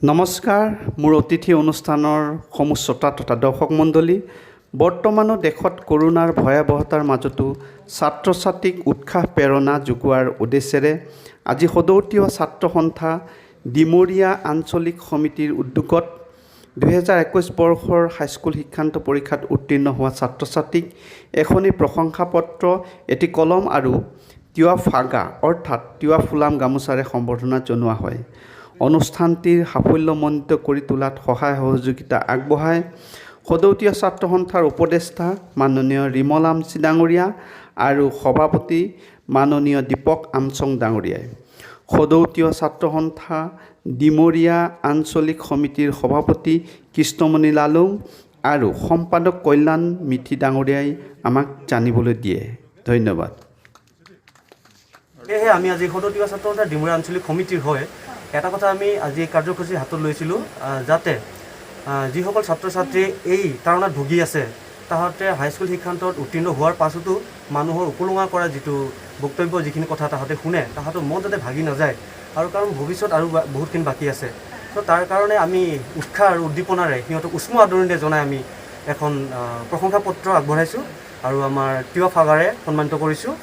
নমস্কাৰ, মোৰ অতিথি অনুষ্ঠানৰ সমূহ শ্ৰোতা তথা দৰ্শক মণ্ডলী। বৰ্তমানো দেশত কৰোণাৰ ভয়াৱহতাৰ মাজতো ছাত্ৰ ছাত্ৰীক উৎসাহ প্ৰেৰণা যোগোৱাৰ উদ্দেশ্যেৰে আজি সদৌ তিৱা ছাত্ৰ সন্থা ডিমৰীয়া আঞ্চলিক সমিতিৰ উদ্যোগত 2021 বৰ্ষৰ হাইস্কুল শিক্ষান্ত পৰীক্ষাত উত্তীৰ্ণ হোৱা ছাত্ৰ ছাত্ৰীক এখনি প্ৰশংসা পত্ৰ, এটি কলম আৰু তিৱা ফাগা অৰ্থাৎ তিৱা ফুলাম গামোচাৰে সম্বৰ্ধনা জনোৱা হয়। অনুষ্ঠানটিৰ সাফল্যমণ্ডিত কৰি তোলাত সহায় সহযোগিতা আগবঢ়ায় সদৌ তিৱা ছাত্ৰ সন্থাৰ উপদেষ্টা মাননীয় ৰিমল আমচি ডাঙৰীয়া আৰু সভাপতি মাননীয় দীপক আমচং ডাঙৰীয়াই। সদৌ তিৱা ছাত্ৰ সন্থা ডিমৰীয়া আঞ্চলিক সমিতিৰ সভাপতি কৃষ্ণমণি লালুং আৰু সম্পাদক কল্যাণ মিথি ডাঙৰীয়াই আমাক জানিবলৈ দিয়ে। ধন্যবাদ। সেয়েহে আমি আজি সদৌ তিৱা ছাত্ৰ সন্থাৰ ডিমৰীয়া আঞ্চলিক সমিতিৰ হৈ এটা কথা আমি আজি এই কাৰ্যসূচী হাতত লৈছিলোঁ, যাতে যিসকল ছাত্ৰ ছাত্ৰীয়ে এই তাড়নাত ভুগি আছে, তাহাঁতে হাইস্কুল শিক্ষান্তত উত্তীৰ্ণ হোৱাৰ পাছতো মানুহৰ উপলুঙা কৰা যিটো বক্তব্য, যিখিনি কথা তাহাঁতে শুনে, তাহাঁতৰ মন যাতে ভাগি নাযায় আৰু কাৰণ ভৱিষ্যত আৰু বহুতখিনি বাকী আছে। ত' তাৰ কাৰণে আমি উৎসাহ আৰু উদ্দীপনাৰে সিহঁতক উষ্ম আদৰণি জনাই আমি এখন প্ৰশংসা পত্ৰ আগবঢ়াইছোঁ আৰু আমাৰ তিৱা ফাগাৰে সন্মানিত কৰিছোঁ।